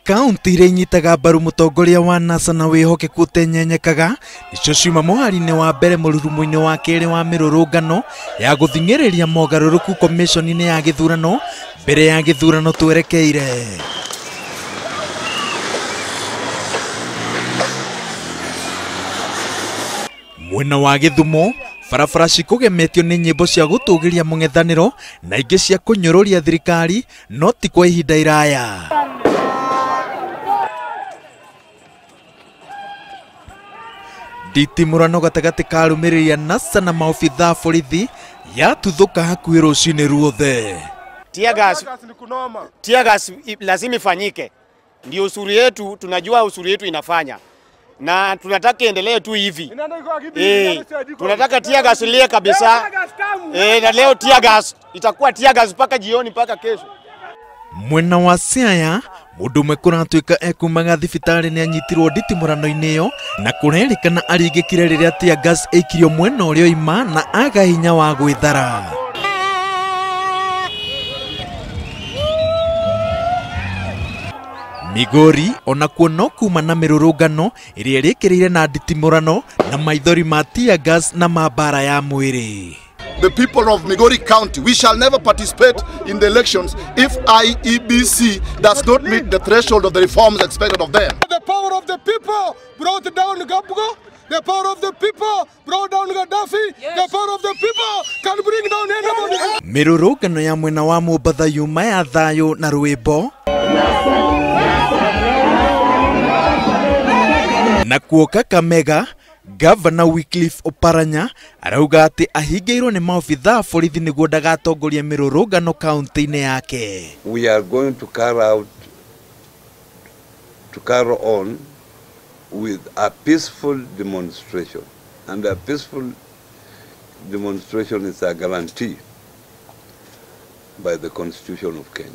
Kaunti iria inyitaga mbaru mũtongoria wa NASA na wĩhokeku ũtenyenyekaga nĩcio ciuma mũhari-inĩ wa mbere mũrurumo-inĩ wa kerĩ wa mĩrũrũngano ya gũthing'ĩrĩria mogarũrũku komishoni-inĩ ya gĩthurano mbere ya gĩthurano twerekeire. Mwena wa Gĩthumo barabara cikũgemetio nĩ nyĩmbo cia gũtũgĩria mũng'ethanĩro na ingĩ cia kũnyũrũria thirikari no ti kwa ihinda iraya. Nditimũrano gatagatĩ ka arũmĩrĩri a NASA na maobithaa borithi yatuthũka hakuhĩ rũcinĩ ruothe. Tear gas lazima ifanyike, ndio usuri yetu, tunajua usuri yetu inafanya na tunataka endelee tu hivi. Tunataka tear gas ilie kabisa. Na leo tear gas itakuwa tear gas mpaka jioni mpaka kesho. Mwena wa Siaya mundu umwe kũratuĩka ekumaga thibitarĩ nĩ anyitirwo nditimũrano-inĩ ĩyo na kũrerĩkana aringĩkire rĩrĩa tear gas ĩikirio mwena ũrĩa oima na aga hinya wa gwĩthara. Migori onakuo no kuma na mĩrũrũngano ĩrĩa ĩrĩkĩrĩire na nditimũrano na maithori ma tear gas na ma mbara ya mwĩrĩ. The people of Migori County, we shall never participate in the elections if IEBC does not meet the threshold of the reforms expected of them. The power of the people brought down Gbagbo. The power of the people brought down Gaddafi. Yes. The power of the people can bring down anybody. Mĩrũrũngano ya mwena wa Mombatha yuma ya thayũ na rwĩmbo na kuo Kakamega Gavana Wycliffe Oparanya arauga atĩ ahingĩirwo nĩ maobithaa borithi nĩguo ndagatongorie mĩrũrũngano kaunti-inĩ yake. We are going to carry on with a peaceful demonstration, and a peaceful demonstration is a guarantee by the Constitution of Kenya.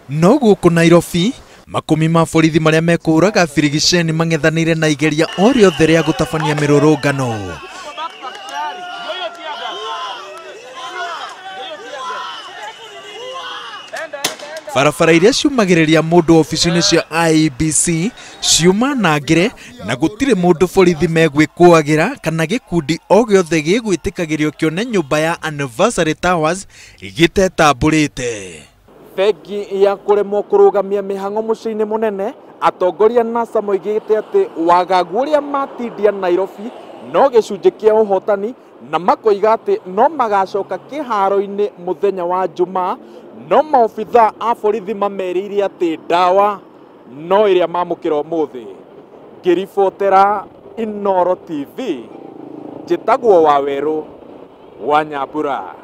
No gũkũ Nairobi makumi ma borithi marĩa mekũraga birigiceni mang'ethanĩire na igeria o rĩothe rĩa gũtabania mĩrũrũngano. Barabara iria ciumagĩrĩria mũndũ obici-inĩ cia IEBC ciuma nangĩre na gũtirĩ mũndũ borithi megwĩkũagĩra kana gĩkundi o gĩothe gĩgwĩtĩkagĩrio kĩone nyũmba ya Anniversary Towers gĩtetambũrĩte. Bengi ya kũremwo kũrũgamia mĩhang'o mũciĩ-inĩ mũnene atongoria NASA moigĩte atĩ wagagu ũrĩa matindia Nairobi no gĩcunjĩ kĩa ũhotani na makoiga atĩ no magacoka kĩharo-inĩ mũthenya wa Jumaa, no maobithaa a borithi mamerĩire atĩ ndawa no ĩrĩa mamũkĩra ũmũthĩ. Ngĩribotera Inooro TV, njĩtagwo Wawerũ wa Nyambura.